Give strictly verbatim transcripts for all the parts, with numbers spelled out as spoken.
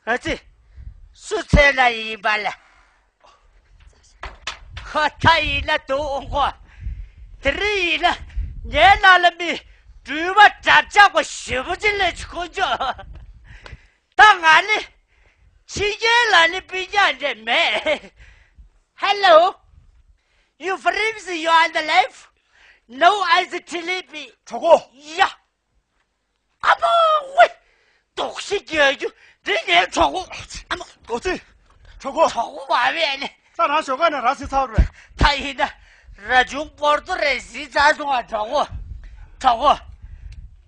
ཨ་ཙི། སུ་འཚོལ་ན་ཡིན་པ་ལ། ཧ། ད་ཡིན་ན་འདུག་ཨོང་གོ། དེ་རིང་ཡིན་ན་ངའི་ནང་ལ་མི་འགྲུལ་པ་འདབ་ཆགས་པ་ཞེ་པོ་ཅིག་སླེབས་བྱུང་ཁོ་ཚོ། ད་ང་ནི་ཕྱི་རྒྱལ་ལ་ནི་སྤུན་ཀྱག་འདྲ་མེད། Hello, you friends, you are on the live? No, I is T L P. གྲོགས་པོ། ཡ། ཨ་མ་ཝེ། དོགས་གཞི་རྒྱག་རྒྱུ་འདི་ངའི་གྲོགས་པོ། ཨ་མ། ཨོ་ཙི། གྲོགས་པོ། གྲོགས་པོ་མ་བས་ནི། ད་རང་ཞོགས་ཀ་ནས་ར་བཟི་ཚར་རེད། ད་ཡིན་ན་ར་ཆུང་པོར་ཏོ་རེ་བཟི་ཚར་སོང་ང་། གྲོགས་པོ། གྲོགས་པོ།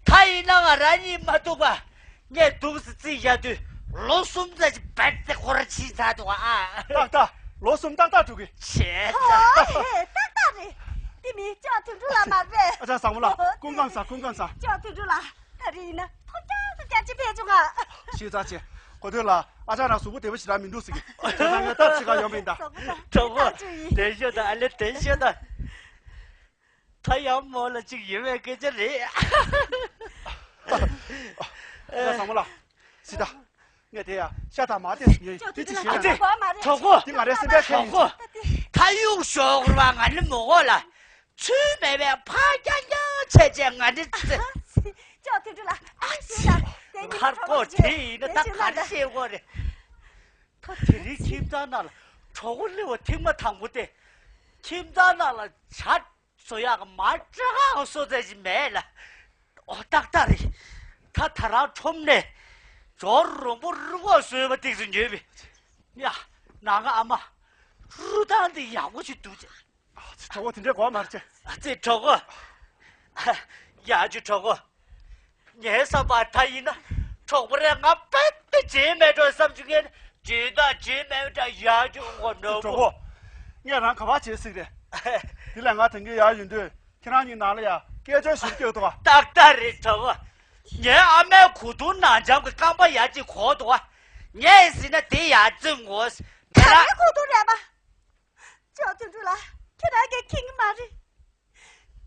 ད་ཡིན་ན་ང་རང་གཉིད་མ་ཐུག་པ། ངས་འདུག་སེ་རྩིས་བཞག་དུས་ལོ་གསུམ་ཙམ་ཞིག་རྦད་དེ་འགོར་ཕྱིན་ཚར་འདུག་ཨ། ཏག་ཏག་ལོ་གསུམ་ཏག་ཏག་འགྲོ་གི། ཆེ་ད། ཨོ་ཧེ། ཏག་ཏག་རེད། འདི་མི་ལྕོག་དོན་གྲུབ་ལགས་མ་རེད། ཨ་ཅག་བཟང་མོ་ལགས། སྐུ་ཁམས་བཟང་། སྐུ་ཁམས་བཟང་། ལྕོག་དོན་གྲུབ་ལགས། ད་རེས་ཡིན་ན་ཐོ་རྐྱང་ཐོ་རྐྱང་ཅིག་ཕེབས་བྱུང་ང་། ཤེས་ཚར་ཆེ། གོ་ཐོས་ལགས། ཨ་ཅག་རང་གཟུགས་པོ་བདེ་པོ་ཞེ་དྲག་མི་འདུག་ཟེར་གི། བྱས་ཙང་ངས་སྟབས་ཤིག་ག་ཡོང་བ་ཡིན་ད། གྲོགས་པོ། བདེ་ཤོད་དང་། ཨ་ལེ་བདེ་ཤོད་དང་། ད་ཡང་མོ་ལ་ཅིག་ཡོད་པའི་སྐད་ཆ་རེད། ཡ་བཟང་མོ་ལགས། སི་ཏཱ། ངས་དེ་ཡ་ཤ་དང་མར་ཏོག་ཙམ་ཉོས་ཡིན། དེ་ཅིག་བཞེས་ན། ཨ་ཙི། གྲོགས་པོ། དེ་ང་རའི་སེམས་པའི་ཁྲལ་ཡིན། གྲོགས་པོ། ད་གཡུག་ཞོག་ར་བ། ང་ནི་མོ་གོ་ལ། ཚུལ་མེད་པའི་ཕར་རྐྱང་རྐྱང་བྱས་བྱས། ང་ནི་ཙི། ལྕོག་དོན་གྲུབ་ལགས། ཨ་ཙི། ཁར་ཀོ་དེ་ཡིན་ན་ད་ག་རེ་བཤད་དགོས་རེད། ད་དེ་རིང་ཁྱིམ་ཚང་ནང་ལ་གྲོགས་པོ་སླེབས་པ་ཐེངས་མ་དང་པོ་སྟེ། ཁྱིམ་ཚང་ནང་ལ་ཇ་བཟོ་ཡག་གི་མར་སྐྲ་ཁང་བཟོ་ཚད་ཅིག་མེད་ལ། ཨོ་ཏག་ཏག་རེད། ད་ད་རང་ཁྲོམ་ནས་ཇོ་རོང་པོ་རུ་ཁོག་བཟོས་པ་ཏོག་ཙམ་ཉོས་པས། ཡ། ནང་གི་ཨ་མ། རུ་ཐང་འདི་ཡག་པོ་ཞིག་འདུག་ཅེས། ཨ་ཙི། གྲོགས་པོ་དེ་འདྲའི་གོ་བ་མ་རེད་ཅེས། ཨ་ཙི་གྲོགས་པོ། ཡ་ཅོ་གྲོགས་པོ། ངའི་བསམ་པར་ད་ཡིན་ན་གྲོགས་པོ་རེ་ང་རྦད་དེ་བརྗེད་མེད་འགྲོ་བསམ་བྱུང་། ངས་བརྗེད་ད་བརྗེད་མེད་འདྲ། ཡ་ཅོ་ངོ་ནོར་གྲོགས་པོ། པོ། ངས་རང་ག་པར་བྱེད་སྲིད་རེད། དེ་ལས་ང་དེང་གི་ཡར་ཡོང་དུས་ཁྱེད་རང་གཉིས་ནང་ལ་ཡ་སྐད་ཅོར་ཞིག་སྐྱོད་འདུག་ག་ཏག་ཏག་རེད་གྲོགས་པོ། ངའི་ཨ་མའི་གོས་ཐུང་ནང་འཇམ་གྱི་རྐང་པ་ཡ་གཅིག་གོན་འདུག་ག་ངས་ཟེར་ན་དེ་ཡར་བཙེམ་ངོ་། དེ་ལ། ཨ་མའི་གོས་ཐུང་རེད་པ། ལྕོག་དོན་གྲུབ་ལགས། ཁྱེད་རང་གིས་མཁྱེན་གྱི་མ་རེད།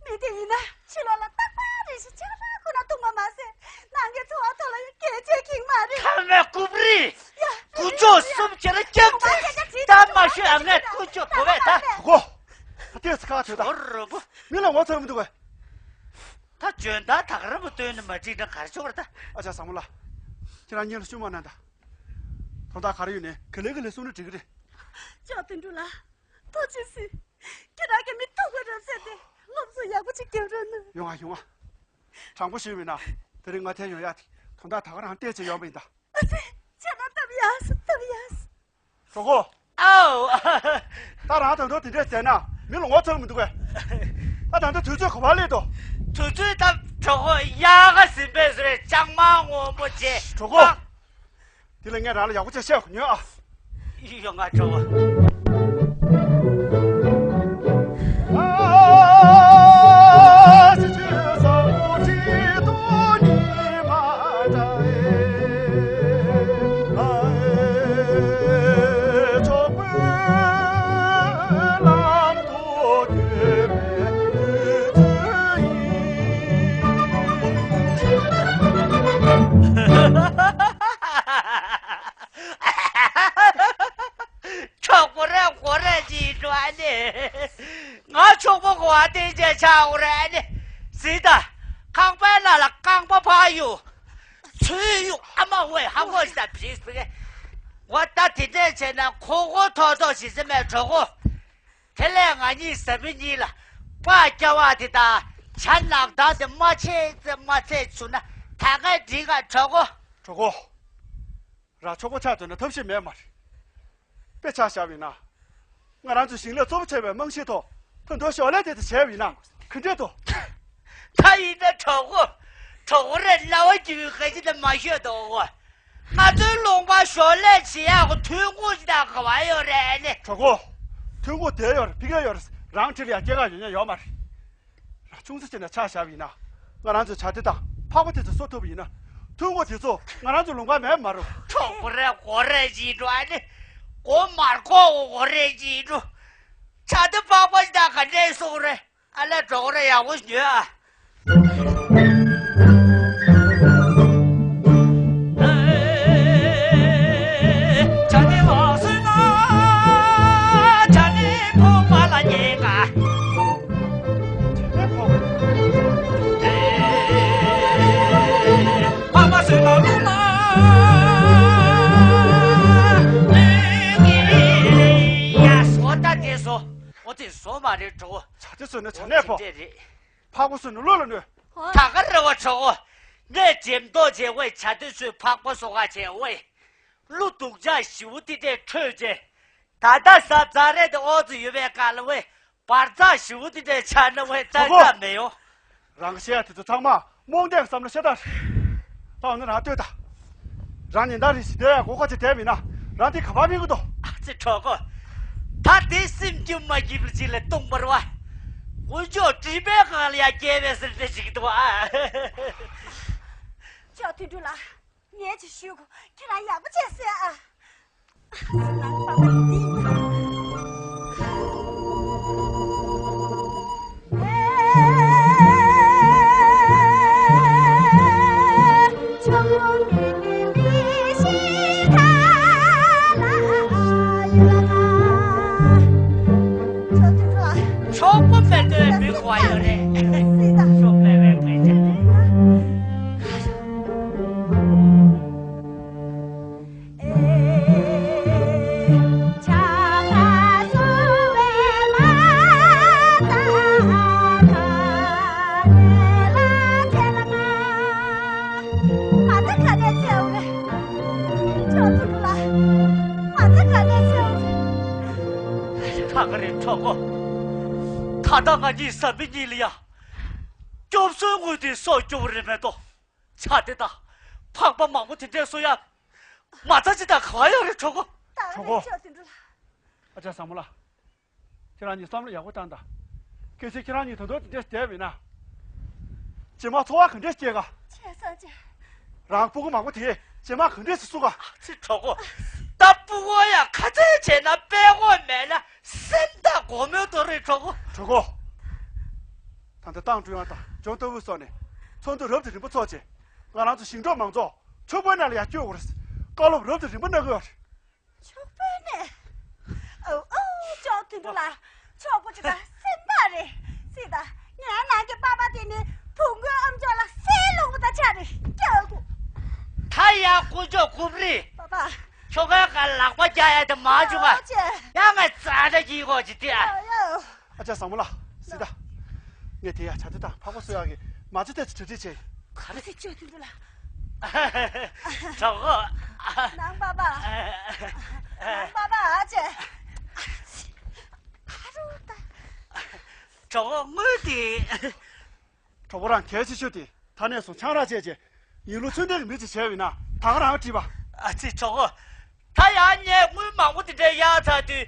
མི་དེ་ཡིན་ན་ཕྱི་ལོགས་ལ་རྟག་པར་རེ་ཞིག་ཕྱག་ར་ཁོ་ན་འཐུང་བ་མ་ཟད། ནང་གི་འཚོ་བ་ཐོག་ལ་ཡང་སྐད་ཆ་མཁྱེན་གྱི་མ་རེད། ཐ་མའི་རྐུབ་རིས། ཡ། དཀོན་མཆོག་གསུམ་ཁྱེད་རང་སྐྱབས་བཅོལ། ད་མ་ཤོད། ཨ་ངས་དཀོན་མཆོག་གོ་བས་ད། གོ། ཏོག་ཙམ་ཁ་ཐོད་ད། ཨོ་རོ་པོ། མི་ལ་ངོ་ཚ་མི་འདུག་གས། ད་འཇོན་ཐང་ད་ག་རང་མོ་སྟོན་ནས་མ་འགྲིག་ན་ག་རེ་ཆོག་རེད་ད། ཨ་ཅག་བཟང་མོ་ལགས། ཁྱེད་རང་སྙིང་ལ་བཅུག་མ་གནང་ད། དོན་དག་ག་རེ་ཡོད་ནའི་ག་ལེ་ག་ལེ་གསུང་ན་འགྲིག་གི་རེད། ལྕོག་དོན་གྲུབ་ལགས། ཐུགས་རྗེ་གཟིགས། ཁྱེད་རང་གིས་མི་ཐུག་པ་རབ་བསད་དེ་སློབ་གསོ་ཡག་པོ་ཅིག་རྒྱབ་རོགས་གནང་། ཡོང་ང་ཡོང་ང་། དྲང་པོ་ཞུས་པ་ཡིན་ན་དེ་རིང་ང་འཐེན་ཡོང་ཡག་དེ་དོན་དག་ད་ག་རང་བལྟས་བྱས་ཡོང་བ་ཡིན་ད། ཨ་ཙི། ཁྱེད་རང་སྟབས་ཡག་སོང་། སྟབས་ཡག་སོང་། གྲོགས་པོ། ཨའོ། ད་རང་ད་དུང་དེ་འདྲས་བྱས་ན་མི་ལ་ངོ་ཚ་མི་འདུག་གས། ད་ད་ལྟ་དུས་ཚོད་ག་པར་སླེབས་འདུག་དུས་ཚོད་ད་གྲོགས་པོ་དབྱར་ཁ་ཟིན་པས་བཟོས་ལྕང་མ་སྔོན་པོ་བྱས། གྲོགས་པོ། དེ་ལ་ངས་རང་ལ་ཡག་པོ་བྱས་བཤད་དགོས་ཉོན་ཨ། ཡོང་ང་གྲོགས་པོ། གྲོགས་པོ་རེད་གོ་རེད་ཅིག་འགྲོ་ཨ་ནི། ང་གྲོགས་པོ་གོ་བ་དེ་ཅེ་ཆགས་འོ་རེད་ཨ་ནི། སི་ད། ཁང་པའི་ནང་ལ་རྐང་པ་ཕར་གཡུག་ཚུར་གཡུག་ཨ་མ་ཝེ་ཧ་གོ་ཞིག་ད་བྲིས་སྤེ། འོ་ད་དེ་འདྲས་བྱས་ན་ཁོ་ཁོ་ཐོག་ཐོག་ཞིག་ཟེར་མས་གྲོགས་པོ། དེ་ལས་ང་གཉིས་བཟའ་མི་གཉིས་ལ་སྤགས་སྐྱ་བ་དེ་དང་ཇ་ནག་ཐང་དེ་མ་ཆད་ཙེ་མ་ཆད་བྱུང་ན་ད་ག་འགྲིག་ག་གྲོགས་པོ། གྲོགས་པོ། ར་ཆོག་པོ་ཆགས་འདོད་ན་ཐབས་ཤེས་མེད་མ་རེད། དཔེ་ཆ་བཞག་པ་ཡིན་ན། ང་རང་ཚོའི་ཞིང་ལས་གཙོ་བོ་བྱས་པའི་རྨང་གཞིའི་ཐོག་ད་དུང་ཞོར་ལས་དེ་དེ་བྱས་པ་ཡིན་ན་ག་འདྲས་འདུག་ད་ཡིན་ན་གྲོགས་པོ། གྲོགས་པོ་རེད་རྣ་བ་རྒྱུ་བའི་ག་ཅི་ད་མ་ཤོད་དོ། ང་ཚོའི་ལུང་པ་ཞོར་ལས་བྱེད་ཡག་གི་ཐོན་ཁུངས་ཅིག་ད་ག་བ་ཡོད་རེད་ཨ་ནི། གྲོགས་པོ། ཐོན་ཁུངས་དེ་ཡོད་རེད་ཕ་གི་ཡོད་རེད། རང་འཁྲིས་ལ་ཡ་སྐྱེལ་ག་ཡོད་ཉན་ཡོད་མ་རེད། ར་ཆུང་ཙག་ཅིག་ནས་ཆ་བཞག་པ་ཡིན་ན། ང་རང་ཚོའི་ཇ་དེ་དང་ཕག་པ་དེ་ཚོ་གསོ་ཐུབ་པ་ཡིན་ན། ཐོན་ཁུངས་དེ་ཚོ་ང་རང་ཚོའི་ལུང་པ་མེད་མ་རུང་། གྲོགས་པོ་རེད་གོ་རེད་ཅིག་འགྲོ་ཨ་ནི། མགོ་མར་ཁོག་གོ་རེད་ཅིག་འགྲོ། ཇ་དེ་ཕག་པ་ཅིག་དང་ག་འདྲས་གསོ་གི་རེད། ཨ་ལས་གྲོགས་པོ་རེད་ཡག་པོ་ཉོས་ཨ། ཡ་བཟོ་ད་དེ་བཟོ། ཨོ་དེ་བཟོ་མ་རེད་གྲོགས། བྱ་དེ་བཟོས་ན་བྱ་ནས་ཕོ། དེ་རེད། ཕག་པ་བཟོས་ན་བློ་ལ་གནོད། ད་ག་རེ་བ་གྲོགས། ངས་འགྲེམས་ཐོག་བྱས་ཝེ་བྱ་དེ་བཟོས་ཕག་པ་བཟོ་ག་བྱས་ཝེ། ཀླུ་སྡུག་ཅག་ཞི་བོ་དེ་འདྲས་ཁྲོས་རྗེས། ད་ལྟ་ཟ་ཛ་རེད་དེ་ཨོ་ཙི་ཡོད་པའི་སྐབས་ལ་ཝེ། བར་ཐག་ཞི་བོ་དེ་འདྲས་ཆགས་ན་ཝེ་ཏག་ཏག་མེད་ཡོང་། རང་བཤད་དེ་ཚོ་ཚང་མ་རྨོངས་དད་བསམ་བློ་ཤ་སྟག་རེད། ད་འོ་ན་རང་ལྟོས་ད། རང་ཉིན་ལྟར་རེ་ཞིག་བསྡད་ཡ་གོ་ཁ་ཅིག་བསྡད་མིན་ན་རང་དེ་ག་པར་ཕེབས་ཀྱི་འདུག་ཨ་ཙི་གྲོགས་པོ། ད་དེ་སེམས་སྐྱིད་མ་སྐྱིད་པ་ཅིག་ལ་སྟོང་པར་བ། དཀོན་མཆོག་སྤྲིན་པའི་སྒང་ལ་ཡ་སྐྱེ་བའི་ཟེར་འདྲ་ཞིག་འདུག་ཨ། ཅོག་དུད་འགྲོ་ལགས། ངས་ཅིག་ཞུ་གོ། ཁྱེད་རང་ཡག་པོ་བྱས་སོང་ཨ། ཨ་ཙི་ནང་པ་པ་འདི། གྲོགས་པོ་མེད་དུས་མི་དགོས་ཡོད་རེད། གྲོགས་མེད་པའི་དཔེ་ཆ་རེད། ད་ག་རེད་གྲོགས་པོ། ད་ལྟ་ང་གཉིས་བཟའ་མི་གཉིས་ལ་ཡ། སྐྱོབ་གསོའི་དངུལ་དེ་སྲོག་སྐྱོབ་རེད་མེད་དོ། ཆ་དེ་དང་། ཕག་པ་མང་པོ་དེ་འདྲས་གསོ་ཡ། མ་རྩ་ཅི་དང་ག་བ་ཡོད་རེད་གྲོགས་པོ། གྲོགས་པོ། ཨ་ཅག་བཟང་མོ་ལགས། ཁྱེད་རང་གཉིས་བསམ་བློ་ཡག་པོ་བཏང་དང་། གལ་སྲིད་ཁྱེད་རང་གཉིས་ད་དུང་དེ་འདྲས་བསྡད་མིན་ན། རྗེས་མ་འཚོ་བ་ག་འདྲས་སྐྱེལ་ག་ཆེ་ས་ཆེ། རང་སྤུ་གུ་མང་པོ་དེ་རྗེས་མ་ག་འདྲས་སུ་བསུ་ག་ཨ་ཙི་གྲོགས་པོ། ད་སྤུ་གུ་ཡང་ཁ་ཚད་བྱས་ན་དཔེ་ཁོག་མེད་ན་སེམས་ཐག་སྒོ་མོའི་དོ་རེད་གྲོགས་པོ། གྲོགས་པོ། ད་ལྟ་ཏང་ཀྲུང་དབྱང་དང་ལྗོངས་ཏང་ཨུད་སོགས་ནས་ཚོགས་འདུ་རབ་དང་རིམ་པ་འཚོགས་རྗེས། ང་རང་ཚོ་ཞིང་འབྲོག་མང་ཚོགས་ཕྱུག་པོའི་ནང་ལ་ཡར་བསྐྱོད་དགོས་རེད། བཀའ་སློབ་རབ་དང་རིམ་པ་གནང་གི་ཡོད་རེད། ཕྱུག་པོའི་ནས། ཨོ་ཨོ། ཅོག་དུད་འགྲོ་ལགས། ཕྱུག་པོ་ཅིག་དང་སེམས་ཐག་རེད། སྲིད་ད། ངའི་ནང་གི་པ་ཕ་དེ་ནི་བུ་མགོའི་ཨམ་ཅོག་ལ་སའི་རླུང་བུ་དང་ཆ་རེད། སྐྱོ་གུ། ད་ཡ་དཀོན་མཆོག་རྐུབ་རིས། པ་ཕ། ཁྱོ་གའི་ཁ་ལག་པ་རྒྱག་ཡ་དེ་མ་བྱུང་ཨ། ཨོ་ཅེ། ཡ་ང་ཙ་འདྲ་གྱིས་གོ་ཅི་དེ་ཨ། ཨོ་ཡོ། ཨ་ཅག་བཟང་མོ་ལགས། སྲིད་ད། ངས་དེ་ཡ་བྱ་དེ་དང་ཕག་པ་གསོ་ཡག་གི་མ་རྩ་དེ་ཚོ་གྲ་སྒྲིག་བྱས། ག་རེ་ཟེར་ཅོག་དུད་འགྲོ་ལགས། གྲོགས་པོ། ནང་པ་པ། ནང་པ་པ་ཨ་ཅེ། ཨ་རུ་ད། གྲོགས་པོ་དངུལ་དེ། གྲོགས་པོ་རང་གལ་ཆེ་ཤོས་དེ་ད་ནས་བཟུང་ཆང་རག་བཅད་རྗེས་ཡིན་ལུགས་ཚུལ་ལྡན་གྱི་མི་ཅིག་བྱས་པ་ཡིན་ན་ད་ག་རང་བྲིས་པ། ཨ་ཙི་གྲོགས་པོ། ད་ཡང་ངས་དངུལ་མང་པོ་དེ་འདྲ་གཡར་ཚར་དུས་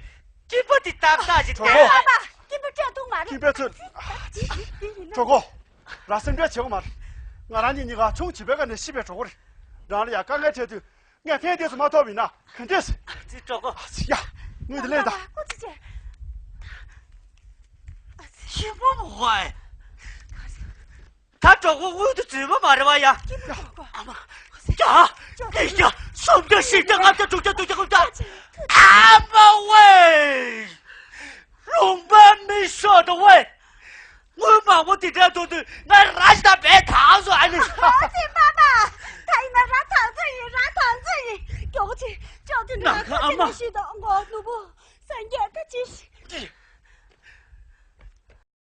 སྐྱིད་པོ་དེ་ཏག་ཏག་ཅིག་གྲོགས་པོ། ད་པ་སྐྱིད་པོ་སྤྲད་ཐུབ་མ་རེད། སྐྱིད་པའི་ཚུལ། ཡིན་ན། གྲོགས་པོ། རང་སེམས་ཁྲལ་བྱེད་དགོས་མ་རེད། ང་རང་གཉིས་གཉིས་ཀ་ཆུང་བྱིས་པའི་སྐབས་ནས་ཤི་བའི་གྲོགས་པོ་རེད། རང་ལ་ཡང་དཀའ་ངལ་འཕྲད་དུས། ངས་ཕན་བདེ་སུ་མ་ཐོབ་ཡིན་ན་ག་འདྲས། ཨ་ཙི་གྲོགས་པོ། ཨ་ཙི་ཡ། དངུལ་དེ་ལེན་དང་། ཨ་ཙི་ཅེ། ཨ་ཙི། ཤི་བོ་མོ་ཧོའི། ད་གྲོགས་པོ་དངུལ་དུ་འཛུལ་བ་མ་རེད་བ་ཡ། ཨ་མ། ཡ། ཡ། སུམ་བརྒྱ་བཞི་བརྒྱ་ལྔ་བརྒྱ་དྲུག་བརྒྱ་བདུན་བརྒྱ་དགུ་བརྒྱ། ཨ་མ་ཝེ། ལུང་པའི་མི་ཤོག་དང་ཝེ། དངུལ་མང་པོ་དེ་འདྲ་འདུག་དུས་ང་ར་ཞིག་དང་བས་དང་སོ་ཨ་ནི། ཨ་ཙི་མ་མ། ད་ཡིན་ན་ར་དང་ཚོད་ཡིན་ར་དང་ཚོད་ཡིན། མགྱོགས་ཅིག་ཅོག་དུད་འགྲོ་ལགས། ཨ་མ། ཤི་དང་མགོ་ནུ་བོ་སངས་རྒྱས་ད་ཅི་ཞིག